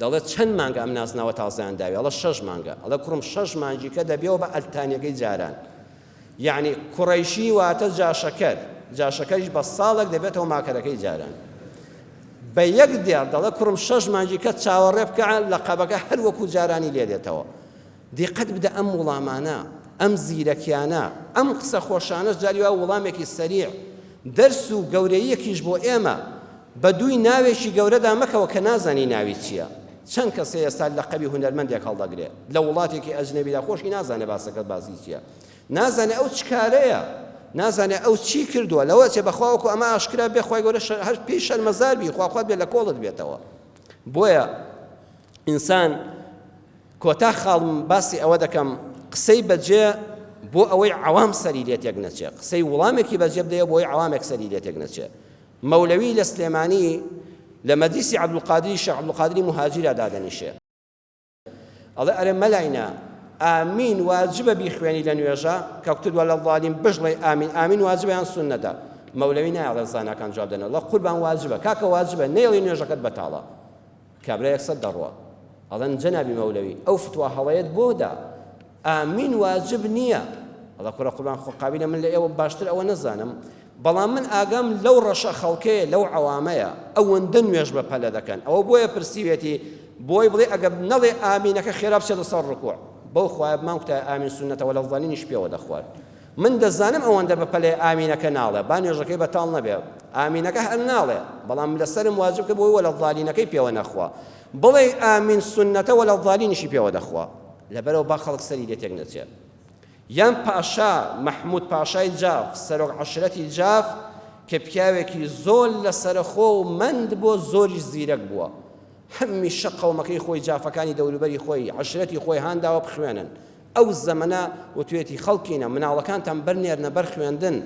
دەڵێ چەند مانگە ئەم نازناوە تازەیان داوی؟ ئەڵێ شەش مانگە. ئەڵێ کوڕم شەش مانگیکە دەبێەوە بە ئەلتانیەکەی جاران. یعنی کوڕەیشی واتە جاشەکەر، جاشەکەریش بە ساڵێک دەبێتەوە ماکەرەکەی جاران. بە یەک دێڕ دەڵێ کوڕم شەش مانگیکە چاوەڕێ بکە لەقەبەکە هەر وەکو جارانی لێ دێتەوە. دیقەت بدە ئەم وڵامانە، ئەم زیرەکیانە، ئەم قسە خۆشانەش جاری وا وڵامێکی سەریع، دەرس و گەورەییەکیش بۆ ئێمە، بە دووی ناوێکی گەورەدا مەکەوە کە نازانی ناوی چییە. چەند کەس هەیە ئێستا لەقەبی هونەرمەندێک هەڵدەگرێ لە وڵاتێکی ئەجنەبیدا خۆشی نازانێ باسەکە باسی چییە. نازانێ ئەو چ کارەیە. نازانێ ئەو چی کردووە. لەوە ئەچێ بەخوا وەکو ئەمە ئاشکرا بێ خوای گەورە هەر پێی شەرمەزار بی خوا خوات بێ لە کۆڵت بێتەوە. بۆیە ئینسان کۆتا خاڵم باسی ئەوە دەکەم قسەی بەجێ بۆ ئەوەی عەوام سەری لێ تێک نەچێ قسەی وڵامێکی بەجێ بدەیە بۆی عەوامێک سەری لێ تێک نەچێ مەولەوی لە سلێمانی لە مەجلیسی عەبدولقادری شێخ عەبدولقادری موهاجیرا دادەنیشێ. ئەڵێ ئەرێ مەلاینا ئامین واجبە بیخوێنی لە نوێژە کە کوتت ولا الضالین بشڵێ ئامین ئامین واجبە یان سوننەتە مەولەوی نایەڵێ زاناکان جواب دەنەوە ئەڵێ قوربان واجبە کاکە واجبە نەیڵی نوێژەکەت بەتاڵە کابرا یەکسەر دەڕوا ئەڵێن جەنابی مەولەوی ئەو فتوا هەڵەیەت بۆ دا ئامین واجب نییە ئەڵێ کوڕە قوربان خۆ قابیلە من لە ئێوە باشتر ئەوە نەزانم بەڵام من ئاگام لەو ڕەشە خەڵکەیە لەو عەوامەیە ئەوەندە نوێژ بە پەلە دەکەن ئەوە بۆیە پرسیوێتی بۆی بڵێ ئەگەر نەڵێ ئامینەکە خێرا بچێتە سەر ڕکوع بەو خوایە بمان کوتایە ئامین سوننەتە وەلە الضالینیش پێوە دەخوارد من دەزانم ئەوەندە بە پەلەیە ئامینەکە ناڵێ با نوێژەکەی بەتاڵ نەبێ ئامینەکە هەر ناڵێ بەڵام لەسەرم واجب کرد بۆی وەلە الضالینەکەی پێوە نەخوا بڵێ ئامین سوننەتە وەلە الضالینیشی پێوە دەخوا لەبەرەوە با خەڵک سەری لێ تێک نەچێت یان پاشا مەحمود پاشای جاف سەرۆک عەشرەتی جاف کە پیاوێکی زۆر لەسەرەخۆ و مەند بۆ زۆریش زیرەک بووە هەمیشە قەومەکەی خۆی جافەکانی دەوروبەری خۆی عەشرەتی خۆی هانداوە بخوێنن ئەو زەمەنە وتوێتی خەڵکینە مناڵەکانتان بەرنێرنە بەر خوێندن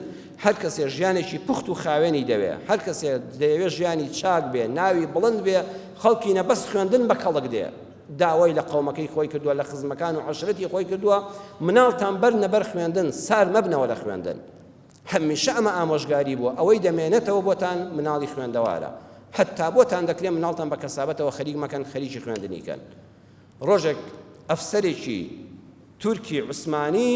هەر کەسێ ژیانێکی پوخت و خاوێنی دەوێ هەر کەسێ دەیەوێ ژیانی چاک بێ ناوی بڵند بێ خەڵکینە بەس خوێندن بە کەڵک دێ داوای لە قەومەکەی خۆی کردووە لە خزمەکان و عەشرەتی خۆی کردووە مناڵتان بەرنە بەر خوێندن سار مەبنەوە لە خوێندن هەمیشە ئەمە ئامۆژگاری بووە ئەوەی دەمێنێتەوە بۆتان مناڵی خوێندەوارە حتا بۆتان دەکرێت مناڵتان بە کەسابەتەوە خەریک مەکەن خەریکی خوێندنی کەن ڕۆژێک ئەفسەرێکی تورکی عوسمانی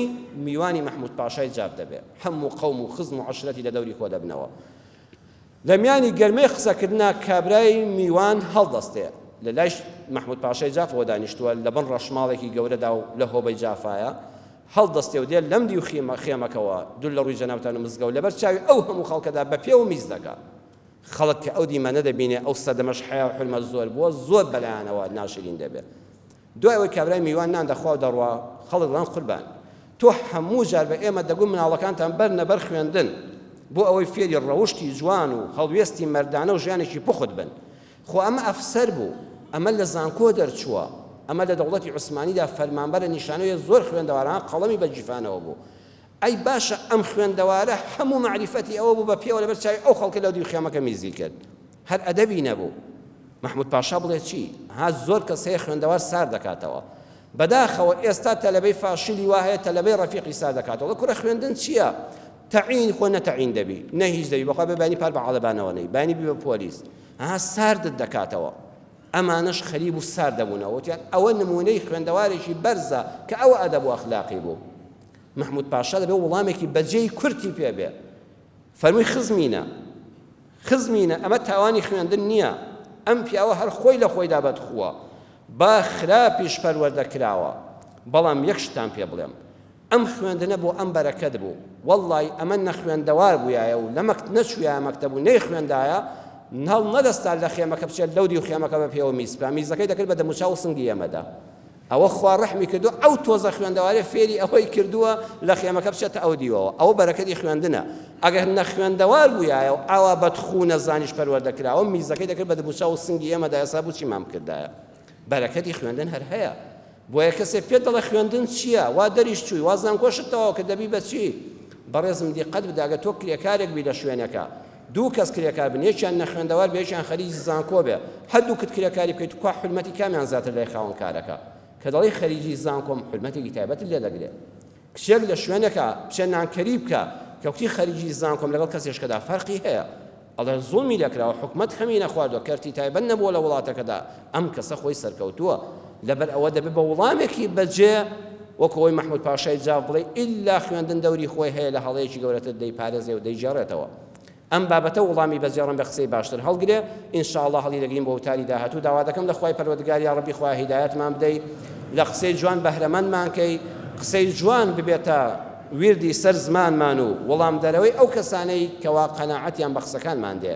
میوانی مەحمود پاشای جاف دەبێ هەموو قەوم و خزم و عەشرەتی لە دەوری کۆ دەبنەوە لە میانی گەرمەی قسەکردنا کابرای میوان هەڵدەستێ لە لای مەحمود پاشای جافەوە دانیشتووە لە بن ڕەشماڵێکی گەورەدا و لە هۆبەی جافایە هەڵدەستێ و دێ لەم دیو خێمەکەوە دوور لە ڕووی جەنابتان و مزگەوت لەبەر چاوی ئەو هەموو خەڵکەدا بە پێوە میز دەکا. خەڵک کە ئەو دیمەنە دەبینێ ئەو سەردەمەش حەیا و حورمەت زۆر بووە زۆر بەلایانەوە ناشرین دەبێ. دوای ئەوەی کابرای میوان نان دەخوا و دەڕوا، خەڵک دەڵێن قوربان تۆ هەموو جار بە ئێمە دەگوت مناڵەکانتان بەرنە بەر خوێندن بۆ ئەوەی فێری ڕەوشتی جوان و هەڵوێستی مەردانە و ژیانێکی پوخت بن. خۆ ئەمە ئەفسەر بوو، ئەمە لە زانکۆ دەرچووە، ئەمە لە دەوڵەتی عوسمانیدا فەرمانبەرە نیشانەوەی زۆر خوێندەواران قەڵەمی بە گیرفانەوە بوو. ئەی باشە ئەم خوێندەوارە هەموو مەعریفەتی ئەوە بوو بە پێوە لەبەر چاوی ئەو خەڵکە لەو دیو خێمەکە میزی کرد. هەر ئەدەبی نەبوو. مەحمود پاشا بڵێ چی؟ ها زۆر کەس هەیە خوێندەوار سار دەکاتەوە. بەداخەوە ئێستا تەلەبەی فاشلی وا هەیە تەلەبەی ڕەفیقی سار دەکاتەوە. کوڕە خوێندن چییە؟ تەعین خۆ نە تەعین دەبی نە هیچ دەبی بەخوا بێ بانی پار بە عەڵەبانەوە نەی بانی بی بە پۆلیس ها ساردت دەکاتەوە. ئەمانەش خەریب و سارد دەبوونەوە وتیان ئەوە نموونەی خوێندەوارێکی بەرزە کە ئەوە ئەدەب و ئەخلاقی بوو. مەحمود پاشا دەبێ وڵامێکی بەجێی کورتی پێ بێ. فەرمووی خزمینە، خزمینە ئەمە تاوانی خوێندن نییە، ئەم پیاوە هەر خۆی لە خۆیدا بەدخووە، با خراپیش پەروەردە کراوە، بەڵام یەک شتتان پێ بڵێم، ئەم خوێندنە بۆ ئەم بەرەکەت بوو، وەڵڵای ئەمە نەخوێندەوار بوویایە و لە مەکت نەچوویایە مەکتەب و نەیخوێندایە، هەڵنەدەستا لە خێمەکە بچێت لەو دیو خێمەکە بە پێوە میز بکا، میزەکەی دەکرد بە دەموچاو و سنگی ئێمەدا. ئەوە خوا ڕەحمی کردووە ئەو تۆزە خوێندەوارە فێری ئەوەی کردووە لە خێمەکە بچێتە ئەو دیوەوە، ئەوە بەرەکەتی خوێندنە. ئەگەر نەخوێندەوار بوویایە و ئاوا بەدخوو و نەزانیش پەروەردە کراوە، میزەکەی دەکرد بە دەموچاو و سنگی ئێمەدا، ئێستا بوو چیمان بکردایە؟ بەرەکەتی خوێندن هەر هەیە. بۆیە کەسێ پێت دەڵێ خوێندن چییە؟ وا دەریش چووی، وا زانکۆشت تەواو کرد، دەبی بە چی؟ بەڕێزم دیقەت بدە ئەگەر تۆ کرێکارێک بی لە شوێنێکا، دوو کەس کرێکار بن یەکیان نەخوێندەوار بێ یەکیان خەریکی زانکۆ بێ هەردووکت کرێکاری بکەیت کوا حورمەتی کامیان زیاتر لای خاوەن کارەکە کە دەڵێی خەریکی زانکۆم حورمەتێکی تایبەتت لێ دەگرێ کچێک لە شوێنێکا بچێ نانکەری بکە کە کوتی خەریکی زانکۆم لەگەڵ کەسێشکەدا فەرقی هەیە ئەڵێ زوڵمی لێکراوە حکومەت خەمی نەخواردوە کەرتی تایبەت نەبووە لە وڵاتەکەدا ئەم کەسە خۆی سەرکەوتووە لەبەر ئەوە دەبێت بە وڵامێکی بەجێ وەکو ئەوەی مەحمود پاشای جاف بڵێ ئیلا خوێندن دەوری خۆی هەیە لە هەڵەیەکی گەورەتر دەیپارێزێ و دەیگێڕێتەوە ئەم بابەتە وڵامی بەجێ ڕەنگە قسەی باشتر هەڵگرێ ان شاء اللە هەڵی دەگرین بۆ وتاری داهاتوو داوا دەکەم لە خوای پەروەردگار یا ڕەبی خوایە هیدایەتمان بدەی لە قسەی جوان بەهرەمەندمان کەی قسەی جوان ببێتە ویردی سەر زمانمان و وەڵامدەرەوەی ئەو کەسانەی کەوا قەناعەتیان بە قسەکانمان دێ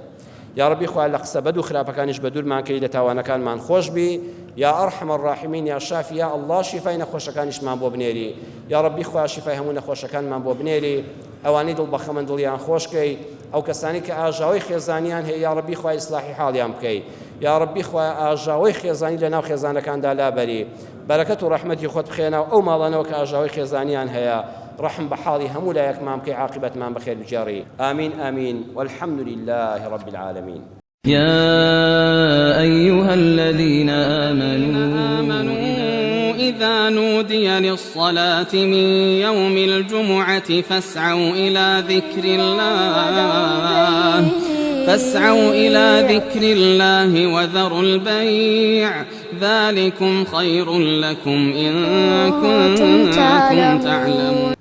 یاڕەبی خوایە لە قسە بەد و خراپەکانیش بەدوورمان کەی لە تاوانەکانمان خۆش بی یا ارحم الراحمین یا شافی یا اللە شیفای نەخۆشەکانیشمان بۆ بنێری یاڕەبی خوایە شیفای هەموو نەخۆشەکانمان بۆ بنێری ئەوانەی دڵ بەخەمن دڵیان خۆش کەی ئەو کەسانی کە ئاژاوەی خێزانیان هەیە یاڕەبی خوای ئیسلاحی حاڵیان بکەی یاڕەبی خوایە ئاژاوەی خێزانی لەناو خێزانەکاندا لابەری بەرەکەت و ڕەحمەتی خۆت بخەیە ناو ئەو ماڵانەوە کە ئاژاوەی خێزانیان هەیە ڕەحم بە حاڵی هەموو لایەکمان بکەی عاقیبەتمان بەخێر بگێڕی آمین آمین والحمد لله رب العالمین. يا أيها الذين آمنوا إذا نودي للصلاة من يوم الجمعة فاسعوا إلى ذكر الله فاسعوا إلى ذكر الله وذروا البيع ذلكم خير لكم إن كنتم تعلمون.